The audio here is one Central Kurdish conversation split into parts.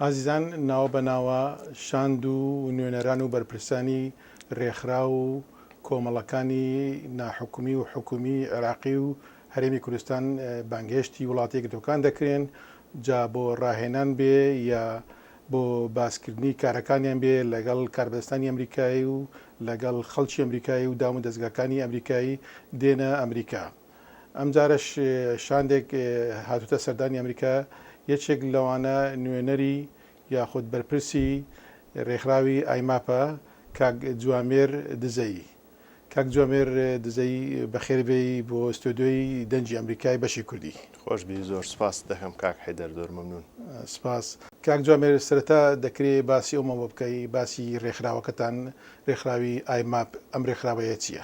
ئازیزان ناوە بە ناوە شاند و نوێنەران و بەرپرسانی رێکخراو و کۆمەڵەکانی ناحکومی و حکومی عێراقی و هەرێمی کوردستان بانگهێشتی وڵاتە یەکگرتووەکان دەکرێن جا بۆ راهێنان بێ یا بۆ باسکردنی کارەکانیان بێ لەگەڵ کاربەدەستانی ئەمریکایی و لەگەڵ خەڵکی ئەمریکایی و دام و دەزگاکانی ئەمریکایی دێنە ئەمریکا. ئەمجارەش شاندێک هاتووتە سەردانی ئەمریکا، یەکێک لەوانە نوێنەری یاخود بەرپرسی رێکخراوی ئایماپە کاک جوامێر دزەیی. کاک جوامێر دزەیی بەخێر بێی بۆ ستۆدیۆی دەنگی ئەمریکای بەشی کوردی. خۆش بی زۆر سپاست دەکەم کاک حەیدەر زۆر مەمنون. سپاس. کاک جوامێر سەرەتا دەکرێ باسی ئەومان بۆ بکەی باسی رێکخراوەکەتان رێکخراوی ئایماپ ئەم رێکخراوەیە چیە؟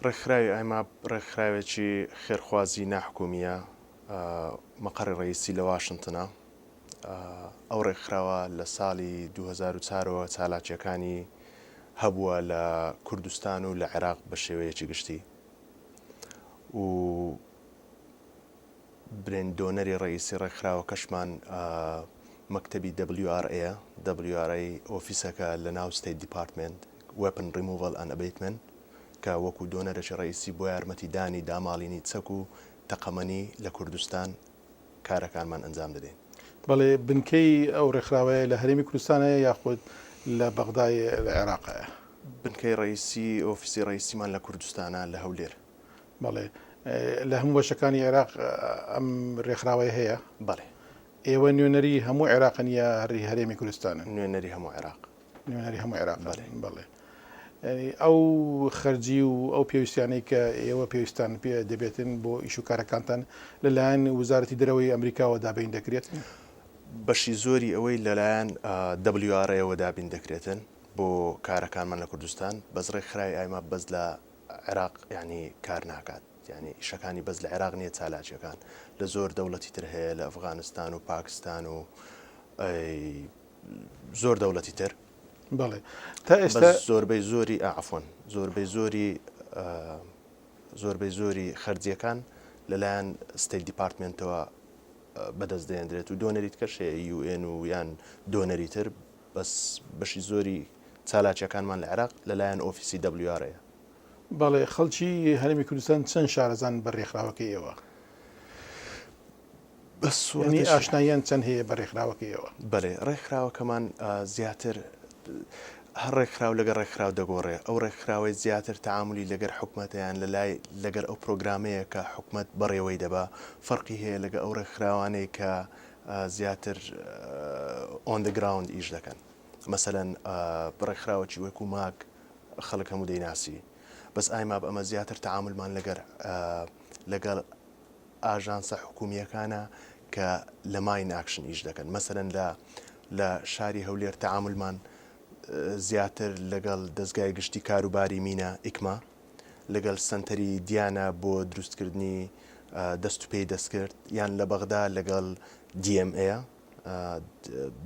رێکخراوی ئایماپ رێکخراوێکی خێرخوازی ناحکومییە، مەقەڕی رەئیسی لە واشنتنە. ئەو رێکخراوە لە ساڵی 2004 ەوە چالاکییەکانی هەبووە لە کوردستان و لە عێراق بە شێوەیەکی گشتی و برێن دۆنەری ڕەئیسی ڕێکخراوەکەشمان مەکتەبی WRA یە، WRA ئۆفیسەکە لە ناو ستەیت دیپارتمێنت، Weapon Removal and Abatement، کە وەکو دۆنەرێکی ڕەئیسی بۆ یارمەتی دانی داماڵینی چەک و تەقەمەنی لە کوردستان کارەکانمان ئەنجام دەدەین. بەڵێ بنکەی ئەو ڕێکخراوەیە لە هەرێمی کوردستانە یاخود لە بەغدای لە عێراقە؟ بنکەی ڕەئیسی ئۆفیسی ڕەئیسیمان لە کوردستانە لە هەولێر. بەڵێ لە هەموو بەشەکانی عێراق ئەم رێکخراوەیە هەیە؟ بەڵێ. ئێوە نوێنەری هەموو عێراقن یا هەر هەرێمی کوردستانن؟ نوێنەری هەموو عێراق. نوێنەری هەموو عێراقن. بەڵێ. بەڵێ. ئەو خەرجی و ئەو پێویستیانەی کە ئێوە پێویستان پێ دەبێتن بۆ ئیش و کارەکانتان لەلایەن وەزارەتی دەرەوەی ئەمریکاوە دابین دەکرێت؟ بەشی زۆری ئەوەی لەلایەن WRA وە دابین دەکرێتن بۆ کارەکانمان لە کوردستان، بەس ڕێکخراوی ئایماپ بەس لە عێراق یانی کار ناکات یانی ئیشەکانی بەس لە عێراق نییە چالاکیەکان لە زۆر دەوڵەتی تر هەیە لە ئەفغانستان و پاکستان و زۆر دەوڵەتی تر بەڵێ تا ئێستا زۆربەی زۆری عەفوەن زۆربەی زۆری زۆربەی زۆری خەرجیەکان لەلایەن ستەیت دیپارتمنتەوە بەدەست دەێندرێت و دۆنەری تکەش هەیە یوئێن و یان دۆنەری تر بەس بەشی زۆری چالاکیەکانمان لە عێراق لە لایەن ئۆفیسی WRA یە. بەڵێ خەڵکی هەرێمی کوردستان چەند شارەزان بە رێکخراوەکەی ئێوە؟ بە یانی سوڕەتێکی. ئاشناییان چەند هەیە بە رێکخراوەکەی ئێوە؟ بەلێ رێکخراوەکەمان زیاتر هەر رێکخراو لەگەر رێکخراو دەگۆڕێ ئەو رێکخراوەی زیاتر تەعامولی لەگەر حکومەتە یان لە لای لەگەر ئەو پرۆگرامەیە کە حکومەت بەڕێوەی دەبا فەرقی هەیە لەگە ئەو رێکخراوانەی کە زیاتر on the ground ئیش دەکەن مەسەلەن ڕێکخراوەکی وەکو ماک خەڵک هەموو دەیناسی بەس ئایماب ئەمە زیاتر تەعامولمان لەگەر لەگەڵ ئاژانسە حکومییەکانە کە لە mine action ئیش دەکەن مەسەلەن لە لە شاری هەولێر تەعامولمان زیاتر لەگەڵ دەزگای گشتی کاروباری مینە ئیکما لەگەل سەنتەری دیانا بۆ دروستکردنی دەست و پێی دەستکرد یان لە بەغدا لەگەڵ DMA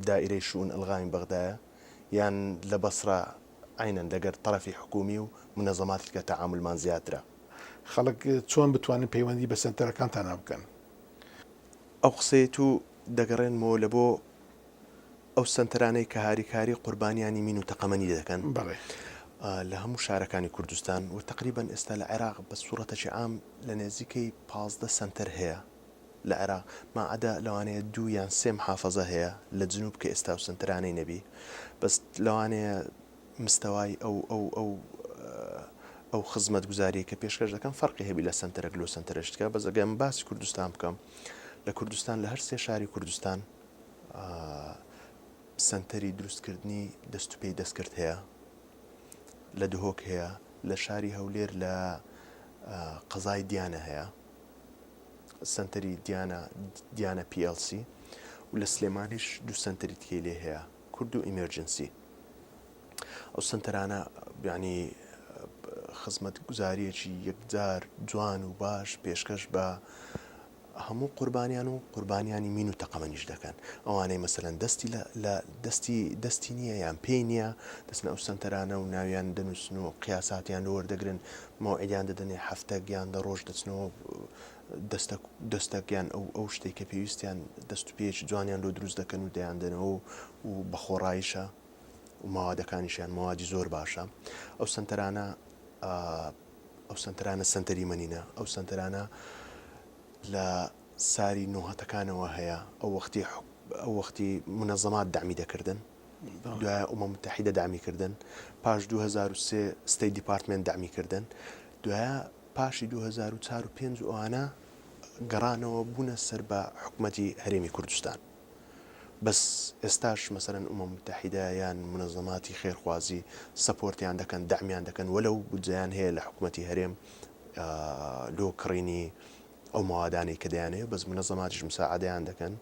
دائیرەی شئون ئەلغامی بەغدایە یان لە بەسرە عەینەن لەگەر تەرەفی حکومی و مونەزەماتی تکە تەعامولمان زیاترە. خەڵک چۆن بتوانن پەیوەندی بە سەنتەرەکانتانەوە بکەن؟ ئەو قسەی تو دەگەڕێنمەوە لە بۆ ئەو سەنتەرانەی کە هاریکاری قوربانیانی مین و تەقەمەنی دەکەن بەڵێ. لە هەموو شارەکانی کوردستان و تەقریبەن ئێستا لە عێراق بە سوڕەتەکی عام لە نێزیکەی 15 سەنتەر هەیە لە عێراق ما عەدا لەوانەیە دوو یان سێ محافەزە هەیە لە جنوب کە ئێستا ئەو سەنتەرانەی نەبی بەس لەوانەیە مستەوای ئەو ئەو ئەو ئەو خزمەتگوزاریەی کە پێشکەش دەکەن فەرقی هەبی لە سەنتەرەک لۆ سەنتەرەش تکە بەس ئەگەر من باسی کوردستان بکەم لە کوردستان لە هەر سێ شاری کوردستان سەنتەری دروستکردنی دەست و پێی دەستکرد هەیە لە دهۆک هەیە لە شاری هەولێر لە قەزای دیانە هەیە سەنتەری دیانە دیانە PLC و لە سلێمانیش دوو سەنتەری تکەی لێ هەیە کورد و ئیمێرجنسی ئەو سەنتەرانە یانی خزمەتگوزاریەکی یەکجار جوان و باش پێشکەش بە هەموو قوربانیان و قوربانیانی مین و تەقەمەنیش دەکەن ئەوانەی مەسەلەن دەستی لە لە دەستی دەستی نییە یان پێی نییە دەچنە ئەو سەنتەرانە و ناویان دەنووسن و قیاساتیان لۆ وەردەگرن مەوعیدیان دەدەنێ هەفتەک یان دە ڕۆژ دەچنەوە. دەستەک دەستەک یان ئەو ئەو شتەی کە پێویستیان دەست و پێیەکی جوانیان لۆ دروست دەکەن و دەیاندەنەوە و و بە خۆڕاییشە و مەوادەکانیشیان مەوادی زۆر باشە ئەو سەنتەرانە ئەو سەنتەرانە سەنتەری مەنینە ئەو سەنتەرانە لە ساری نۆهەتەکانەوە هەیە ئەو وەختی ئەو وەختی منەزەمات دەعمی دەکردن دوایە ئومە متحیدە دەعمی کردن پاش 2003 State Department دەعمی کردن دوایە پاشی 2004 و 5 ئەوانە گەڕانەوە بوونە سەر بە حکومەتی هەرێمی کوردستان بەس ئێستاش مەسەلەن ئومە متحیدە یان منەزەماتی خێرخوازی support یان دەکەن دەعمیان دەکەن وەلەو بودجەیان هەیە لە حکومەتی هەرێم لۆ کڕینی ئەو مەوادانەی کە دەیانەوێت بەس منەزەماتیش مساعدەیان دەکەن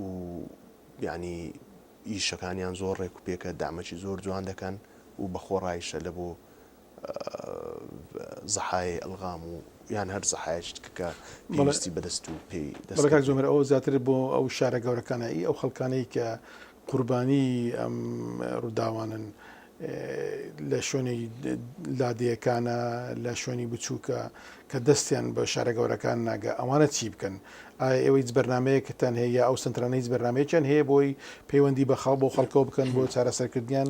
و یعنی ئیشەکانیان زۆر ڕێک و پێکە دامەکی زۆر جوان دەکەن و بە خۆڕایشە لە بۆ زەحایەی ئەلغام و یان هەر زەحایەکی تکە کە پێویستی بە دەست و پێی دەست بەڵێ کاک زومەر ئەوە زیاتر بۆ ئەو شارە گەورەکانە ئی ئەو خەڵکانەی کە قوربانی ئەم ڕووداوانن لە شوێنی لادێیەکانە لە شوێنی بچووکە کە دەستیان بە شارە گەورەکان ناگە ئەوانە چی بکەن ئایا ئێوە هیچ بەرنمەیەکتان هەیە یا ئەو سنترانە هیچ بەرنمەیەکیان هەیە بۆی پەیوەندی بە خەڵ بۆ خەڵکەوە بکەن بۆ چارەسەرکردنیان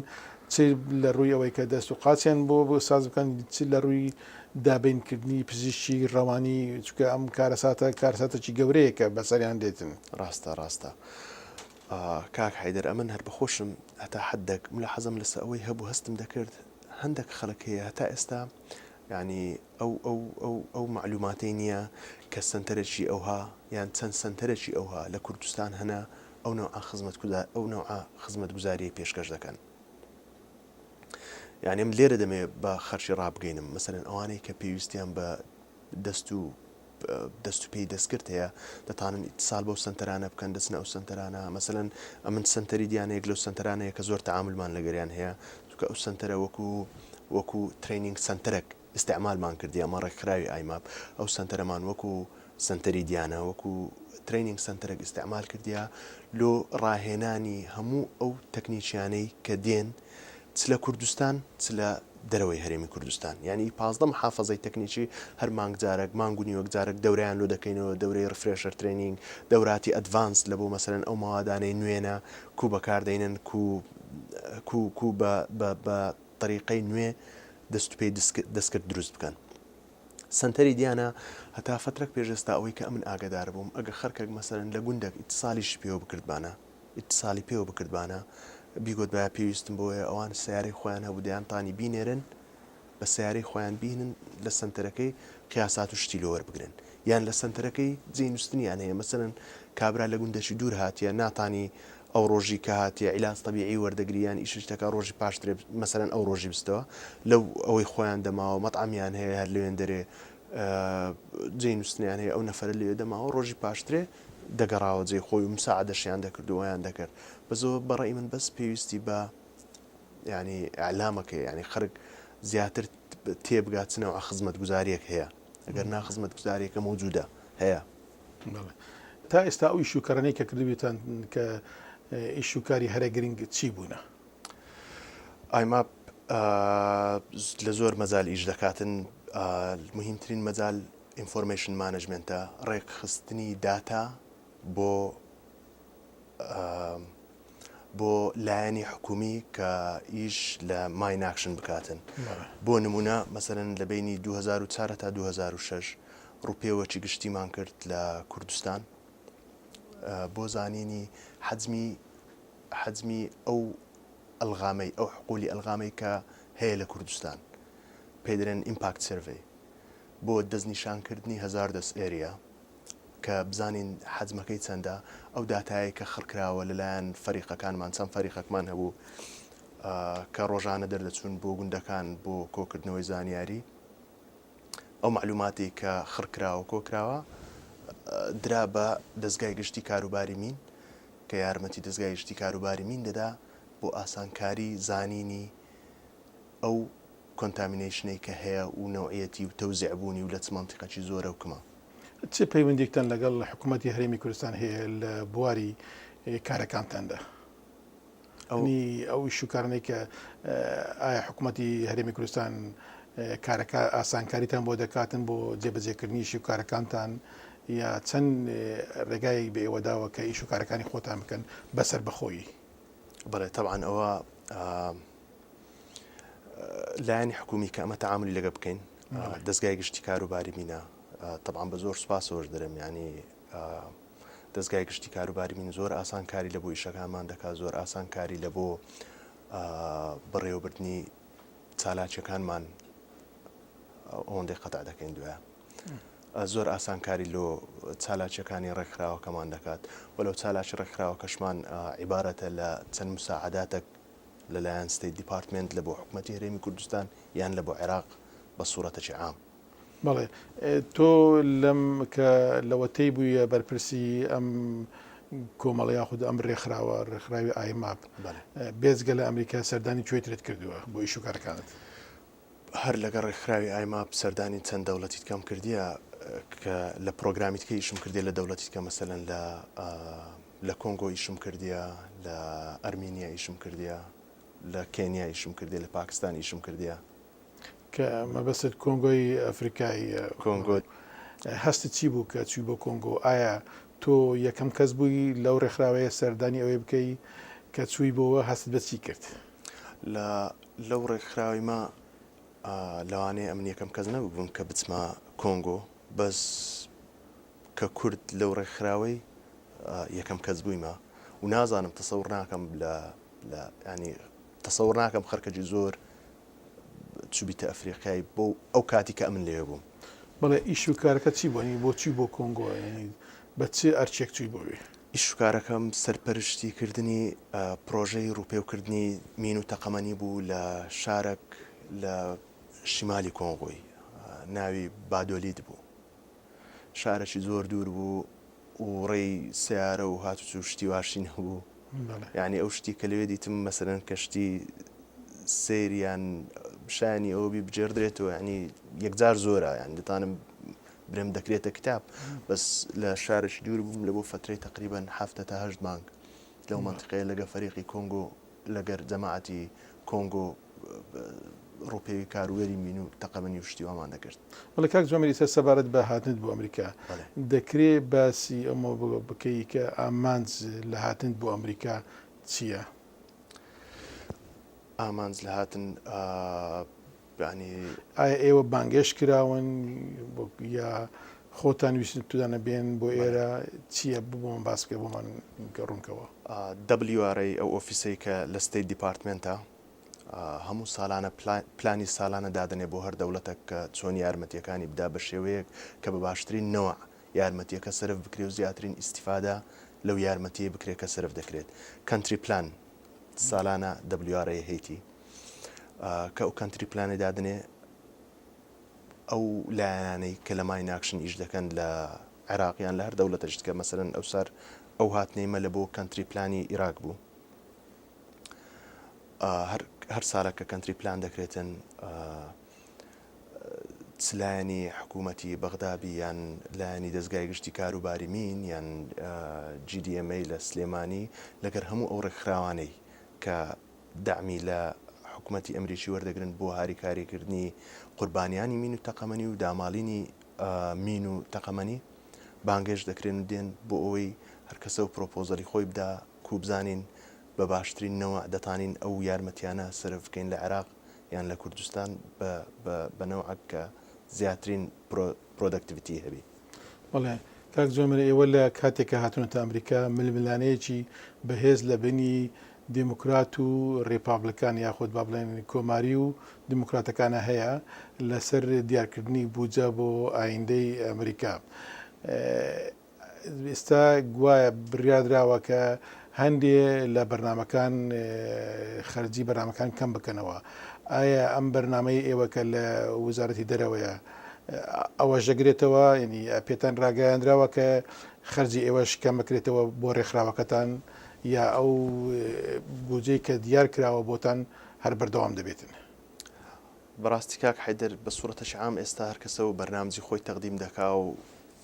چ لە ڕووی ئەوەی کە دەست و قاچیان بۆ بۆ ساز بکەن چ لە ڕووی دابینکردنی پزیشکی ڕەوانی چونکە ئەم کارەساتە کارەساتێکی گەورەیە کە بەسەریان دێتن. ڕاستە ڕاستە کاک حەیدەر ئەمن هەر بەخۆشم هەتا حەدەک ملاحەزەم لەسە ئەوەی هەبوو هەستم دەکرد هەندەک خەلک هەیە هەتا ئێستا یانی ئەو ئەو ئەو ئەو مەعلوماتەی نییە کە سەنتەرەکی ئەوها یان چەند سەنتەرەکی ئەوها لە کوردستان هەنە ئەو نەوعە خزمەت ئەو نەوعە خزمەتگوزاریەی پێشکەش دەکەن یانی من لێرە دەمەوێ بە خەرکی ڕابگەینم مەسەلەن ئەوانەی کە پێویستیان بە دەست و دەست و پێی دەستکرد هەیە دەتانن ئیتسال بەو سەنتەرانە بکەن دەچنە ئەو سەنتەرانە مەسەلەن ئەمن سەنتەری دیانە یەک لەو سەنتەرانەیە کە زۆر تەعاملمان لەگەریان هەیە چونکە ئەو سەنتەرە وەکو وەکو training center ێک ئیستعمالمان کردی ئەمە ڕێکخراوی ئایماپ ئەو سەنتەرەمان وەکو سەنتەری دیانە وەکو training center ێک ئیستعمال کردیە لۆ ڕاهێنانی هەموو ئەو تەکنیکیانەی کە دێن چ لە کوردستان چ لە دەرەوەی هەرێمی کوردستان یانی 15 محافەزەی تەکنیکی هەر مانگ جارەک مانگ و نیوەک جارەک دەورەیان لۆ دەکەینەوە دەورەی refresher training دەوراتی advance لە بۆ مەسەلەن ئەو مەوادانەی نوێنە کو بەکار دەینن کو کو کو بە بە بە تەریقەی نوێ دەست و پێی دەستکرد دروست بکەن. سەنتەری دیانە هەتا فەترەک پێش ئێستا ئەوەی کە ئەمن ئاگەدار بووم ئەگە خەرکەک مەسەلەن لە گوندەک ئیتسالیشی پێوە بکردبانە ئیتسالی پێوە بکردبانە بیگۆتبایە پێویستم بەوەیە ئەوان سەیارەی خۆیان هەبوو دەیانتانی بینێرن بە سەیارەی خۆیان بینن لە سەنتەرەکەی قیاسات و شتی لۆ وەربگرن یان لە سەنتەرەکەی جێی نوستنیان هەیە مەسەلەن کابرا لە گوندەکی دوور هاتیە ناتانی ئەو ڕۆژی کە هاتیە عیلاج تەبیعی وەردەگری یان ئیشش دەکا ڕۆژی پاشترێ مەسەلەن ئەو ڕۆژی بستەوە لەو ئەوەی خۆیان دەماوە مەتعەمیان هەیە هەر لەوێندەرێ جێی نوستنیان هەیە ئەو نەفەرە لەوێ دەماوە ڕۆژی پاشترێ دەگەڕاوە جێی خۆی و مساعدەشیان دەکرد و وایان دەکرد بەس ئەوە بەڕەئی من بەس پێویستی بە یانی ئیعلامەکەی یانی خەرک زیاتر تێبگات چ نەوعە خزمەتگوزاریەک هەیە ئەگەر نا خزمەتگوزاریەکە مەوجودە هەیە. بەڵێ تا ئێستا ئەو ئیش و کارانەی کە کردبێتان کە ئیش و کاری هەرە گرنگ چی بوونە؟ ئایماپ لە زۆر مەجال ئیش دەکاتن مهمترین مەجال information management ە ڕێکخستنی داتا بۆ بۆ لایەنی حکومی کە ئیش لە mine action بکاتن بۆ نمونە مەسەلەن لە بینی 2004 تا 2006 ڕووپێوەکی گشتیمان کرد لە کوردستان بۆ زانینی حەجمی حەجمی ئەو ئەلغامەی ئەو حقولی ئەلغامەی کە هەیە لە کوردستان پێی دەرێن impact survey بۆ دەستنیشانکردنی hazardous area کە بزانین حەجمەکەی چەندە، ئەو داتایەی کە خڕکراوە لەلایەن فەریقەکانمان، چەند فەریقەکمان هەبوو کە ڕۆژانە دەردەچوون بۆ گوندەکان بۆ کۆکردنەوەی زانیاری، ئەو مەعلوماتەی کە خڕکراوە کۆکراوە درا بە دەزگای گشتی کاروباری مین کە یارمەتی دەزگای گشتی کاروباری مین دەدا بۆ ئاسانکاری زانینی ئەو contamination ەی کە هەیە و نەوعیەتی و تەوزیع بوونی و لە چ مەنتیقەکی زۆرە و کمە. چ پەیوەندیەکتان لەگەڵ حکوومەتی هەرێمی کوردستان هەیە لە بواری کارەکانتاندا؟ ئەنی ئەو ئیش و کارانەی کە ئایا حکوومەتی هەرێمی کوردستان کارەکە ئاسانکاریتان بۆ دەکاتن بۆ جێبەجێکردنی ئیش و کارەکانتان؟ یا چەند ڕێگایەک بە ئێوە داوە کە ئیش و کارەکانی خۆتان بکەن بە سەربەخۆیی؟ بەڵێ تەبعەن ئەوە لایەنی حکومی کە ئەمە تەعاملی لەگە بکەین دەزگای گشتی کاروباری مینە تەبعەن بە زۆر سوپاسەوەش دەرم یانی دەزگای گشتی کاروباری مین زۆر ئاسان کاری لە بۆ ئیشەکانمان دەکات زۆر ئاسان کاری لە بۆ بەڕێوەبردنی چالاکیەکانمان ئەوەندەی قەتع دەکەین دوایە زۆر ئاسانکاری لۆ چالاکیەکانی ڕێکخراوەکەمان دەکات و لەو چالاکی ڕێکخراوەکەشمان عیبارەتە لە چەند مساعداتێک لەلایەن State Department لە بۆ حکومەتی هەرێمی کوردستان یان لە بۆ عێراق بە سوڕەتەکی عام. بەڵێ تۆ لەم کە لەوەتەی بوویە بەرپرسی ئەم کۆمەڵە یاخود ئەم ڕێکخراوە ڕێکخراوی ئایماپ بێجگە لە ئەمریکا سەردانی کوێی ترت کردووە بۆ ئیش و کارەکانت؟ هەر لەگەڵ ڕێکخراوی ئایماپ سەردانی چەند دەوڵەتی تکەم کردیە کە لە پرۆگرامی تکە ئیشم کردیە لە دەوڵەتی تکە مەسەلەن لە لە کۆنگۆ ئیشم کردیە لە ئەرمینیا ئیشم کردیە لە کێنیا ئیشم کردیە لە پاکستان ئیشم کردیە. کە مەبەستت کۆنگۆی ئەفریکای کۆنگۆ. هەستت چی بوو کە چووی بۆ کۆنگۆ؟ ئایا تۆ یەکەم کەس بووی لەو ڕێکخراوەیە سەردانی ئەوێ بکەی؟ کە چووی بۆوە هەستت بە چی کرد؟ لە لەو ڕێکخراوەی مە لەوانەیە ئەمن یەکەم کەس نەبووبم کە بچمە کۆنگۆ بەس کە کورد لەو ڕێکخراوەی یەکەم کەس بوویمە و نازانم تەسەور ناکەم لە لە یانی تەسەور ناکەم خەرکەکی زۆر چوبیتە ئەفریقیای بۆ ئەو کاتی کە ئەمن لەوێ بووم. بەڵێ ئیش و کارەکەت چی بوو یانی بۆ چووی بۆ کۆنگۆ یانی بە چ ئەرکێک چووی بۆ وێ؟ ئیش و کارەکەم سەرپەرشتی کردنی پرۆژەی ڕووپێوکردنی مین و تەقەمەنی بوو لە شارەک لە شیمالی کۆنغۆی ناوی بادۆلیت بوو. شارەکی زۆر دوور بوو و ڕێی سەیارە و هاتوچو و شتی واشی نەبوو. یانی ئەو شتی کە لەوێ دیتم مەسەلەن کە شتی سەیر یان شایانی ئەوە بی بگێڕدرێتەوە یانی یەکجار زۆرە یان دەتانم برێم دەکرێتە کتاب بەس لە شارێکی دوور بووم لە بۆ فەترەی تەقریبەن هەفتە تا هەشت مانگ لەو مەنتیقەیە لەگە فەریقی کۆنگۆ لەگەر جەماعەتی کۆنگۆ ڕووپێوی کاروبەری مین و تەقەمەنی و شتی وامان دەکرد. بەڵێ کاک جوامێر ئیستا سەبارەت بە هاتنت بۆ ئەمریکا دەکرێ باسی ئەمە بکەی کە ئامانج لە هاتنت بۆ ئەمریکا چییە؟ ئامانج لە هاتن یانی. ئایا ئێوە بانگێشت کراون یا خۆتان ویستتانە بێن بۆ ئێرە چییە بۆمان باس بکە بۆمان ڕوونکەوە. WRA ئەو ئۆفیسەی کە لە State Department ە هەموو سالانە پلانی سالانە دادەنێ بۆ هەر دەولەتەک کە چۆن یارمەتیەکانی بدا بە شێوەیەک کە بە باشترین نەوع یارمەتیەکە سەرف بکرێ و زیاترین ئیستیفادە لەو یارمەتیەی بکرێ کە سەرف دەکرێت country plan سالانە WRA هەیتی کە ئەو country plan ەی دادەنێ ئەو لایەنانەی کە لە mine action ئیش دەکەن لە عێراق یان لە هەر دەولەتەش کە مەسەلەن ئەوسار ئەو هاتنەی مە لە بۆ country plan ی ئیراق بوو هەر سالە کە country plan دەکرێتن چ لایەنی حکوومەتی بەغدا بی یان لایەنی دەزگای گشتی کاروباری مین یان GDMA لە سلێمانی لەگەر هەموو ئەو ڕێکخراوانەی کە دەعمی لە حکوومەتی ئەمریکی وەردەگرن بۆ هاریکاریکردنی قوربانیانی مین و تەقەمەنی و داماڵینی مین و تەقەمەنی بانگێشت دەکرێن و دێن بۆ ئەوەی هەرکەسە و proposal ی خۆی بدا کو بزانین بە باشترین نەوع دەتانین ئەو یارمەتیانە سەرف بکەین لە عێراق یان لە کوردستان بە بە بە نەوعەک کە زیاترین pro productivity هەبی. بەڵێ کاک جوامێر ئێوە لە کاتێک کە هاتوونەتە ئەمریکا ململانێیەکی بەهێز لە بەینی دێموکرات و ڕێپابلکان یاخود با بڵێن کۆماری و دیموکراتەکانە هەیە لەسەر دیارکردنی بودجە بۆ ئایندەی ئەمریکا. ئێستا گوایە بڕیار دراوە کە هەندێ لە بەرنامەکان خەرجی بەرنامەکان کەم بکەنەوە. ئایا ئەم بەرنامەی ئێوە کە لە وەزارەتی دەرەوەیە ئەوەش دەگرێتەوە؟ یعنی پێتان ڕاگەیاندراوە کە خەرجی ئێوەش کەم بکرێتەوە بۆ ڕێکخراوەکەتان یا ئەو بودجەی کە دیار کراوە بۆتان هەر بەردەوام دەبێتن؟ بەڕاستی کاک حەیدەر بە سوڕەتەکی عام ئێستا هەر کەسە و بەرنامجی خۆی تەقدیم دەکا و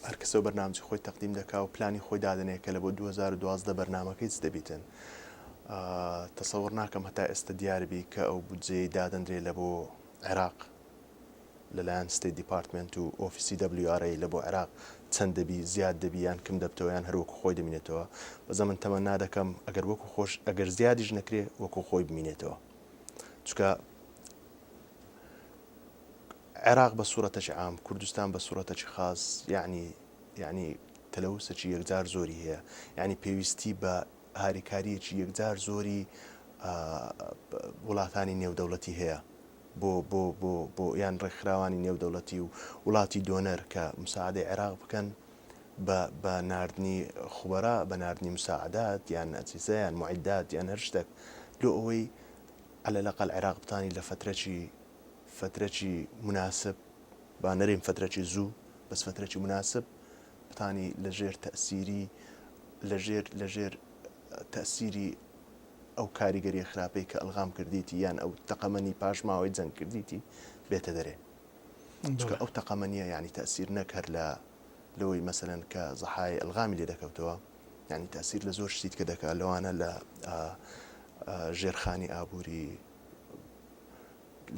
هەر کەسە و بەرنامجی خۆی تەقدیم دەکا و پلانی خۆی دادەنێ کە لە بۆ 2012 بەرنامەکەی چ دەبیتن تەسەوڕ ناکەم هەتا ئێستا دیار بی کە ئەو بودجەی دادەندرێ لە بۆ عێراق لەلایەن State Department و ئۆفیسی WRA لە بۆ عێراق چەند دەبی زیاد دەبی یان کم دەبتەوە یان هەر وەکو خۆی دەمینێتەوە بەس ئەمن تەمەنا دەکەم ئەگەر وەکو خۆش ئەگەر زیادیش نەکرێ وەکو خۆی بمینێتەوە چونکە عێراق بە سوڕەتەکی عام کوردستان بە سوڕەتەکی خاص یعنی یعنی تەلەوسەکی یەکجار زۆری هەیە یعنی پێویستی بە هاریکاریەکی یەکجار زۆری وڵاتانی نێودەوڵەتی هەیە بۆ بۆ بۆ بۆ یان ڕێکخراوانی نێودەوڵەتی و وڵاتی دۆنەر کە مساعدەی عێراق بکەن بە بە ناردنی خوبەرا بە ناردنی مساعدات یان ئەجهیزە یان معدات یان هەر شتێک لۆ ئەوەی علی الاقل عێراق بتانی لە فەترەکی فەترەکی مناسب با نەرێین فەترەکی زوو بەس فەترەکی مناسب بتانی لە ژێر تەئسیری لە ژێر لە ژێر تەئسیری ئەو کاریگەریە خراپەی کە ئەلغام کردیتی یان ئەو تەقەمەنی پاشماوەی جەنگ کردیتی بێتە دەرێ چونکە ئەو تەقەمەنیە یانی تەئسیر نەک هەر لە لەوەی مەسەلەن کە زەحای ئەلغامی لێ دەکەوتەوە یانی تەئسیر لە زۆر شتی تکە دەکا لەوانە لە ژێرخانی ئابووری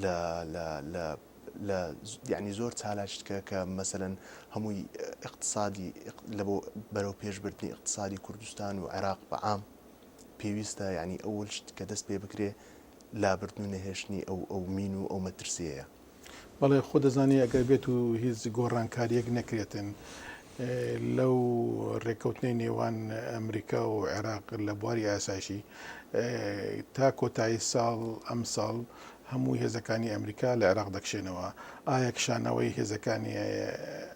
لە لە لە لە یعنی زۆر چالاکی تکە کە مەسەلەن هەمووی اقتصادی لە بۆ بەرەو پێشبردنی اقتصادی کوردستان و عێراق بە عام پێویستە یعنی ئەول شت کە دەست پێ بکرێ لابردن و نەهێشتنی ئەو ئەو مین و ئەو مەترسیەیە. بەڵێ خۆ دەزانی ئەگەر بێت و هیچ گۆڕانکاریەک نەکرێتن لەو رێککەوتنەی نێوان ئەمریکا و عێراق لە بواری ئاسایشی تا کۆتایی ساڵ ئەمساڵ هەموو هێزەکانی ئەمریکا لە عێراق دەکشێنەوە ئایا کشانەوەی هێزەکانی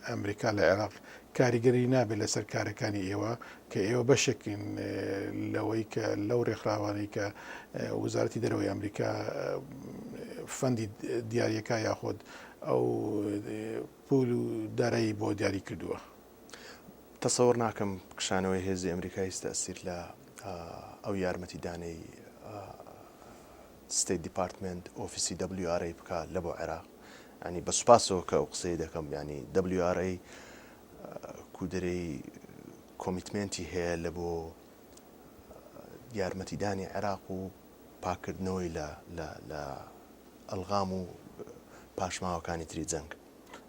ئەمریکا لە عێراق کاریگەری نابێت لەسەر کارەکانی ئێوە کە ئێوە بەشێکن لەوەی کە لەو ڕێکخراوانەی کە وەزارەتی دەرەوەی ئەمریکا فەندی دیاریەکە یاخود ئەو پول و دارایی بۆ دیاری کردووە. تەسەور ناکەم کشانەوەی هێزی ئەمریکا هیچ تەئسیر لە ئەو یارمەتیدانەی State Department ئۆفیسی WRA بکا لە بۆ عێراق یانی بە سوپاسەوە کە ئەو قسەی دەکەم یانی WRA کودرەی commitment ی هەیە لە بۆ یارمەتیدانی عێراق و پاکردنەوەی لە لە لە ئەلغام و پاشماوەکانی تری جەنگ.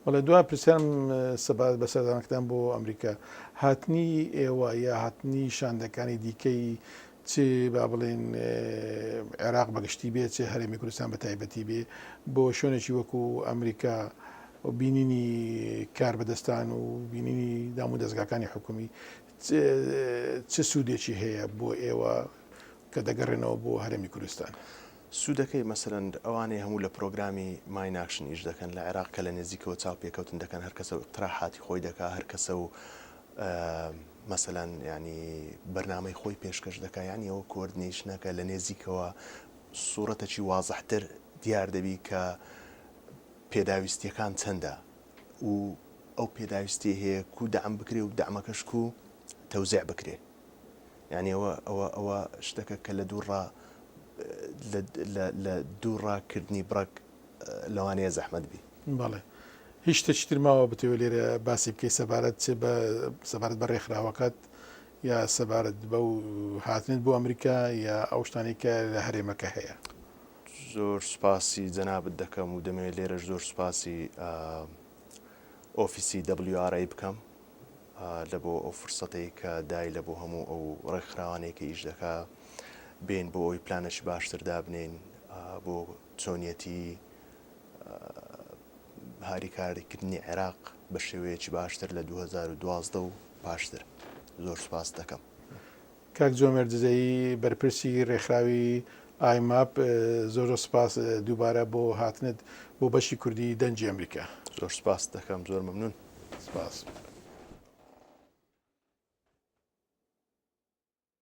بەڵێ دوا پرسیارم سەبارەت بە سەردانەکەتان بۆ ئەمریکا، هاتنی ئێوە یا هاتنی شاندەکانی دیکەی چ با بڵێین عێراق بە گشتی بێ چ هەرێمی کوردستان بە تایبەتی بێ بۆ شوێنێکی وەکو ئەمریکا و بینینی کاربەدەستان و بینینی دام و دەزگاکانی حکومی چ سوودێکی هەیە بۆ ئێوە کە دەگەڕێنەوە بۆ هەرێمی کوردستان؟ سوودەکەی مەسەلەن ئەوانەی هەموو لە پرۆگرامی Mine Action ئیش دەکەن لە عێراق کە لە نێزیکەوە چاوپێکەوتن دەکەن هەر کەسە و ئیقتراحاتی خۆی دەکا هەر کەسە و مەسەلەن یانی بەرنامەی خۆی پێشکەش دەکا یانی ئەوە coordination ەکە لە نێزیکەوە سوڕەتەکی وازحتر دیار دەبی کە پێداویستیەکان چەندە و ئەو پێداویستی هەیە کو دەعم بکرێ و دەعمەکەش کو تەوزیع بکرێ یانی ئەوە ئەوە ئەوە شتەکە کە لە دووڕا لە دووڕا کردنی بڕەک لەوانەیە زەحمەت بی. بەڵێ. هیچ شتێکی تر ماوە بتەوێت لێرە باسی بکەی سەبارەت چ بە سەبارەت بە ڕێکخراوەکەت یا سەبارەت بەو هاتنت بۆ ئەمریکا یا ئەو شتانەی کە لە هەرێمەکە هەیە؟ زۆر سوپاسی جەنابت دەکەم و دەمەوێت لێرەش زۆر سوپاسی ئۆفیسی WRA بکەم لە بۆ ئەو فرسەتەی کە دای لە بۆ هەموو ئەو ڕێکخراوانەی کە ئیش دەکا بێن بۆ ئەوی پلانێکی باشتر دابنێین بۆ چۆنیەتی هاریکاریکردنی عێراق بە شێوەیەکی باشتر لە 2012 و پاشتر زۆر سوپاست دەکەم. کاک جۆمێر دزەیی بەرپرسی رێکخراوی ئایماپ زۆر زۆر سوپاس دووبارە بۆ هاتنت بۆ بەشی کوردی دەنگی ئەمریکا. زۆر سوپاست دەکەم زۆر مەمنون. سپاس.